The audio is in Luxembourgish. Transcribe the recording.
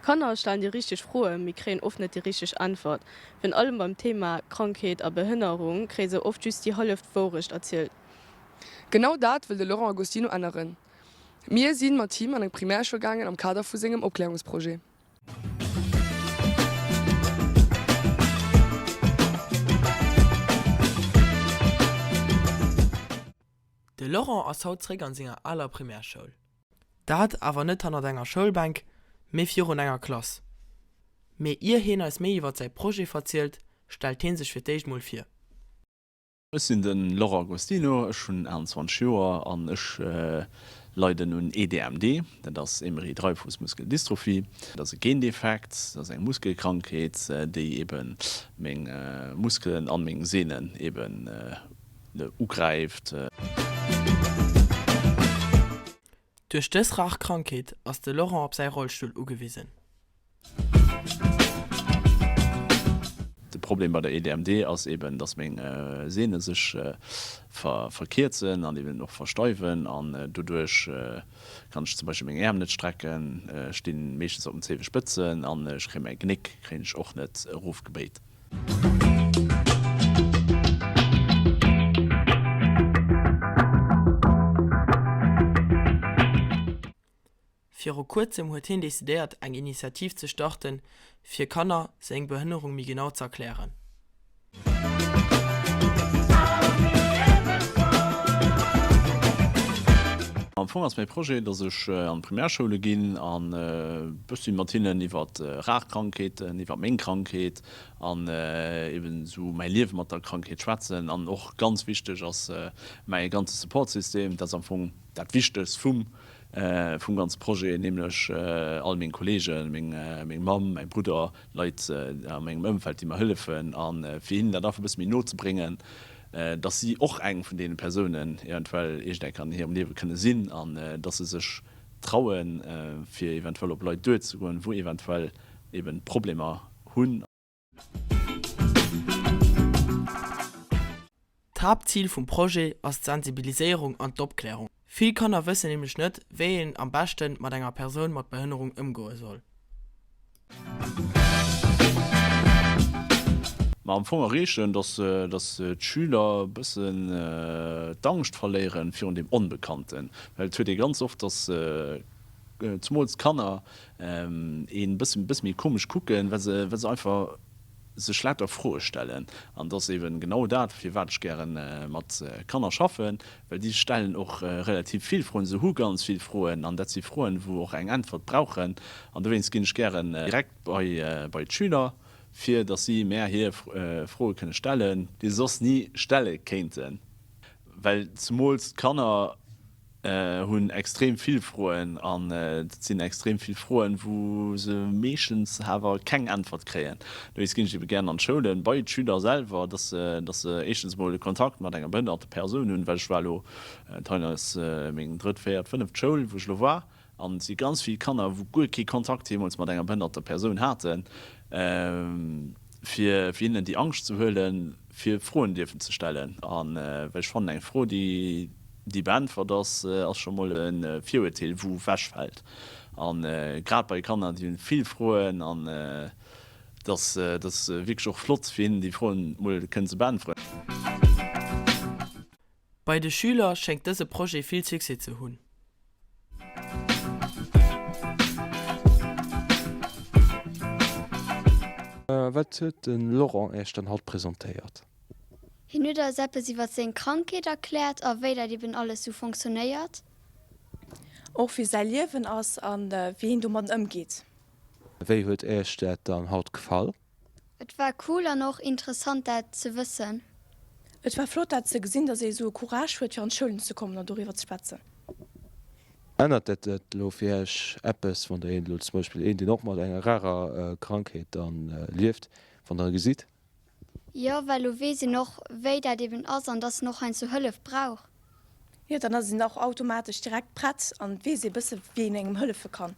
Kanner stellen déi richteg Froen, mee kréien oft net déi richteg Äntwert. Virun allem beim Thema Krankheet a Behënnerung kréie se oft just déi hallef Wourecht erzielt. Genau dat wëll de Laurent Agostino änneren. Mir si mat him an eng Primärschoul gaangen am Kader vu sengem Opklärungsprojet. De Laurent ass haut zréck an senger aler Primärschoul. Dat awer net hannert enger Schoulbänk, mee virun enger Klass. Mee ier heen eis méi iwwert säi Projet verzielt, stellt heen sech fir d'éischt mol vir. Ech sinn de Laurent Agostino, ech hunn 21 Joer an ech leiden un EDMD, dat ass Emery-Dreifuss-Muskeldystrophie. Dat ass e Gendefekt, dat ass eng Muskelkrankheet, déi ebe meng Muskelen an meng Sehnen eben ugräift. Duerch dës rar Krankheet ass de Laurent op säi Rollstull ugewisen. De Problem bei der EDMD ass eben, dass meng Sehne sech verkierzen an eben och versteiwen an doduerch kann ech zum Beispill meng Äerm net strecken, ech stinn meeschtens op den Zeewespëtzen an ech kréie mäi Gnéck kréien ech och net erofgebéit. Viru kuerzem huet hien decidéiert eng Initiativ ze starten, fir Kanner seng Behënnerung méi genau ze erklären. Am Fong ass mäi Projet, dass ech an d'Primärschoule ginn an e bëssi mat hinnen iwwert rar Krankheeten, iwwert meng Krankheet an eben esou mäi Liewe mat der Krankheet schwätzen. An och ganz wichteg ass mäi ganze Supportsystem, dat ass am Fong dat Wichtegst vum vum ganze Projet, nämlech all meng Kollegen, meng meng Mamm, mäi Brudder, Leit a mengem Ëmfeld, déi mer hëllefen, a fir hinnen dat einfach e bësse méi no ze bréngen, dass si och eng vun deene Persounen eventuell iergendeng an hirem Liewe kënne sinn an dass se sech trauen, fir eventuell op Leit duerzegoen, wou eventuell eben Problemer hunn. D'Haaptzil vum Projet ass d'Sensibiliséierung an d'Opklärung. Vill Kanner wëssen nämlech net, wéi een am beschte mat enger Persoun mat Behënnerung ëmgoe soll. Mä am Fong erreechen, dass d'Schüler e bëssen d'Angscht verléieren virun deem Onbekannten. Well et huet ee ganz oft, dass zemools d'Kanner een bësse bësse méi komesch kucken, well se well se einfach sech lauter Froe stellen. An et ass eben genau dat, firwat ech gäre mat Kanner schaffen, well déi stellen och relativ vill Froen, se hu ganz vill Froen an dat si Froen, wou och eng Äntwert brauchen. An dowéinst ginn ech gären direkt bei bei d'Schüler, fir datt si mär hir Froe kënne stellen, déi se soss ni stelle kéinten, well zemools d'Kanner hunn extrem vill Froen an et sinn extrem vill Froen, wou se meeschtens awer keng Äntwert kréien. Dowéinst ginn ech ebe gären an d'Schoulen, bei d'Schüler selwer, dass se, dass se éischtens emol e Kontakt mat enger behënnerter Persoun hunn, well ech war elo, dat hei ass meng drëtt, véiert, fënneft Schoul, wou ech elo war, an et si ganz vill Kanner, wou guer kee Kontakt jeemools mat enger behënnerter Persoun haten, fir hinnen déi Angscht ze huelen, fir Froen dierfen ze stellen. A well ech fannen, eng Fro, déi déi beäntwert ass, ass scho mol e Virurteel, wou ewechfält. A grad bei Kanner, déi hunn vill Froen an et ass et ass wierklech och flott, fir hinnen déi Froen mol kënnen ze beäntweren. Bei de Schüler schéngt dëse Projet vill Succès ze hunn. Wat huet de Laurent Iech dann haut presentéiert? Hien huet eis eppes iwwer seng Krankheet erkläert a wéi dat eben alles sou fonctionnéiert. Och wéi säi Liewen ass a wéi hien domadden ëmgeet. Wéi huet Iech dat dann haut gefall? Et war cool an och interessant dat ze wëssen. Et war flott dat ze gesinn, dass ee sou e Courage huet fir an d'Schoulen ze kommen an doriwwer ze schwätzen. Ännert dat dat elo fir Iech eppes, wann der een elo zum Beispill een deen och mat enger rarer Krankheet dann lieft, wann der e gesitt? Jo, well elo weess een och wéi dat eben ass an dass en och heiansdo Hëllef brauch. Jo, dann ass een och automatesch direkt prett an weess ee bësse wéi een engem hëllefe kann.